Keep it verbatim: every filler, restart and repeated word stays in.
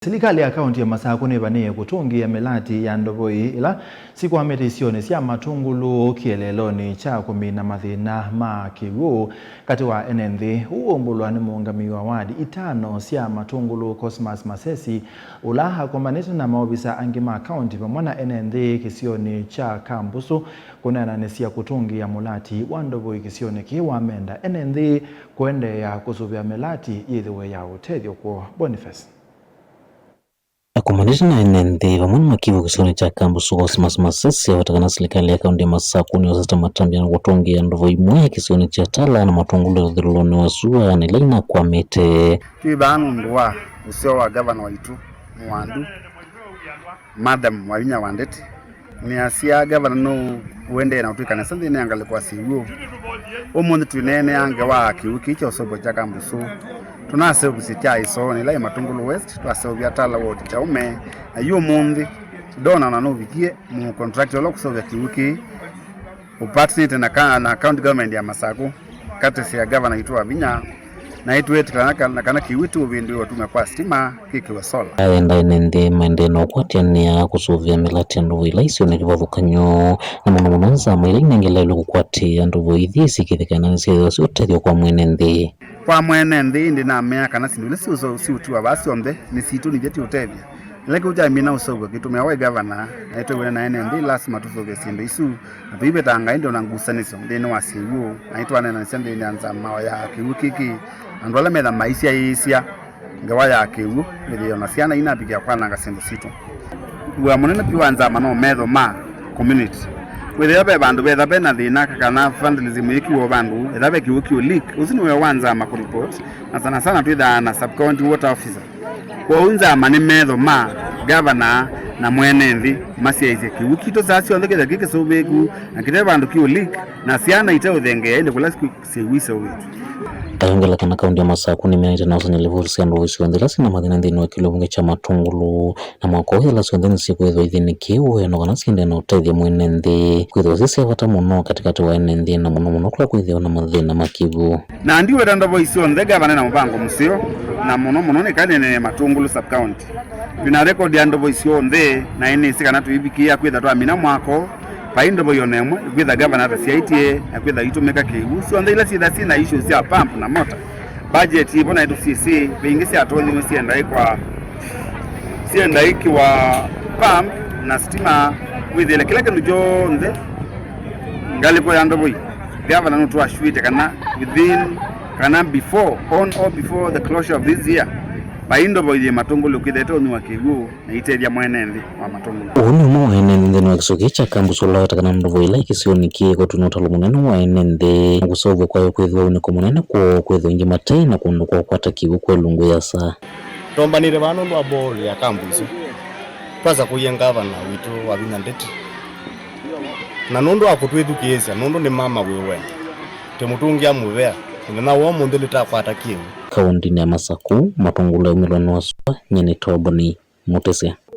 Silikalĩ ya kaũntĩ ya Masakũ nĩvanĩĩe kũtũngĩĩa mĩlati ya ndovoi ĩla sikwamĩte isionĩ sya Matũngũlũ kĩeleelonĩ kya kũmina mathĩna ma kĩw'ũ katĩ wa ene nthĩ. Ũu ũmbũlwa nĩ mũũngamĩi wa wadi itano sya Matũngũlũ, Cosmas Masesi, ũla akomanĩte na maovisa angĩ ma kaũntĩ vamwe na ene nthĩ kĩsionĩ kya Kambusũ kũneenanĩsya kũtũngĩĩa mũlati wa ndovoi kĩsionĩ kĩĩ, wamenda ene nthĩ kũendeea kũsũvĩa mĩlati yĩthĩwe ya ũtethyo kwoo. Boniface. Akomanĩte na ene nthĩ vamwe na makivũ kĩsionĩ kya Kambusũ, Cosmas Masesi, aweta kana silikalĩ ya kaũntĩ ya Masakũ nĩyosete matambya na kũtũngĩĩa ndovoi imwe kĩsionĩ kya Tala na Matũngũlũ ĩthũlũlũnĩ wa sua na ila inakwamĩte. Twĩ vaa nũndũ wa ũseo wa ngavana waitũ mũwandu, Madam Wavinya Wandeti. Nĩasya ngavana no ũendee na ũtwĩkanĩsya nthĩnĩ ya ngalĩko ya Seiw'ũ. Ũmũnthĩ twĩneenea ngewa ya kĩw'ũ kĩĩ kya ũseũvyo kya Kambusũ. Tũnaseũvisye kya ĩsoonĩ ĩla yĩ Matũngũlũ West, twaseũvya Tala Ward Kyaume, na yu ũmũnthĩ ndona na nũvikie mũ contractor ũla ũkũseũvya kĩw'ũ kĩĩ ũpatanĩte na ka-, na county government ya Masakũ, katĩsĩ ya ngavana witũ Wavinya, na ĩtwĩtĩkĩla na kana, na kana kĩw'ũ ti ũvĩndũĩ wa ũtũmĩa kwa sitima kĩkĩwe sola. Aenda ene nthĩ maendee na ũkwatĩanĩa kũsũvĩa mĩlati ya ndovoi ila isionĩ kĩvathũkany'o, na mũno mũno nzama ila inengelaĩlwe kũkwatĩĩa ndovoi ithi isikĩthĩkana nĩsyĩthĩwa syĩ ũtethyo kwa mwene nthĩ. Kwa mwene nthĩ, ĩndĩ namea kana syĩndũ ila siũso-, siũtiwa vaa syonthe nĩ sitũ, nithyĩ ti ũtethya. Ĩla kĩw'ũ kyamina ũseũvyo kĩtũmĩawa ĩ ngavana, na ĩtwĩw'e na ene nthĩ, lasima tũseũvye syĩndũ isu, na tũivetanga ĩndĩ ona ngusanĩsyo nthĩnĩ wa syĩw'ũ, na nĩtwaneenanĩsya nthĩnĩ ya nzama ya kĩw'ũ kĩkĩ, andũ ala metha maisyaĩĩsya ngewa ya kĩw'ũ, mĩthĩo na syana inavikĩa kwananga syĩndũ sitũ. Wĩa mũnene vyũ wa nzama no metho ma community. Wĩthĩa ve vandũ vetha ve na thĩna kana vandalism yĩkiwa vandũ, etha ve kĩw'ũ kĩũ leak, ũsu nĩ wĩa wa nzama kũ report, na sana sana twĩthaa na sub county water officer. Kwoou nzama nĩ metho ma ngavana na mwene nthĩ masyaĩĩsye kĩw'ũ kitũ saa syonthe kĩthĩa kĩ kĩsũvĩĩku na kĩte vandũ kĩũ leak, na syana ite ũthengeea ĩndĩ kũla syĩw'ũ iseũvĩtw'e. Ayongela kana kaũntĩ ya Masakũ nĩmeanĩte na ũsany'a livoti sya ndovoi syonthe ila syĩna mathĩna nthĩnĩ wa kĩlungu kya Matũngũlũ, na mwaka ũũ yĩla syonthe nĩsyĩkwĩthwa ithĩnĩ kĩw'ũ no kana siendee na ũtethya mwene nthĩ kwĩthĩwa syĩ sya vata mũno katĩkatĩ wa ene nthĩ, na mũno mũno kũla kwĩthĩwa na mathĩna ma kĩw'ũ. Na ndiweta ndovoi syonthe ngavana na mũvango mũseo, na mũno mũno nĩkanene Matũngũlũ sub county. Twĩna record ya ndovoi syonthe, na nĩnĩsĩ kana tũivikĩĩa kwĩtha twamina mwako, vai ndovoi ona ĩmwe ĩkwĩtha ngavana atasyaĩtye na kwĩtha itũmĩka kĩw'ũ. Syonthe ila syĩtha syĩ na issues sya pump na mota, budget ĩvo naĩ tũsyĩsĩ, ve ingĩ syatonyĩwe syendaĩkwa, syendaĩkĩwa pump na sitima, wĩthĩle kĩla kĩndũ kyonthe ngalĩko ya ndovoi. Gavana nũtwasw'ĩte kana within, kana before, on or before the closure of this year, vai ndovoi yĩ Matũngũlũ ĩkwĩthĩte ũnyuwa kĩw'ũ na itethya mwene nthĩ wa Matũngũlũ. Ũũ nĩ ũmwe wa ene nthĩ nthĩnĩ wa kĩsio kĩĩ kya Kambusũ ũla wetĩkana na ndovoi ĩla ĩ kĩsionĩ kĩĩ, ĩkotw'e na ũtalo mũnene wa ene nthĩ na kũseũvw'a kwayo kwĩthĩwa ũnĩko mũnene kwoo, kwĩthĩwa aingĩ mate na kũndũ kwa kũkwata kĩw'ũ kwa ĩlungu ĩasa. Twombanĩte vaa nũndũ wa borehole ya Kambusũ. Twasakũie ngavana witũ Wavinya Ndeti. Na nũndũ wa kũtwĩthukĩĩsya, nũndũ nĩ mama wĩ wendo. Tũmũtũngĩa mũvea, mũthenya wa ũmũnthĩ nĩtakwata kĩw'ũ. Kaũntĩnĩ ya Masakũ, Matũngũlũ yaumĩlwa nĩ wasũa, nyie nĩ Toboni Mũtĩsya.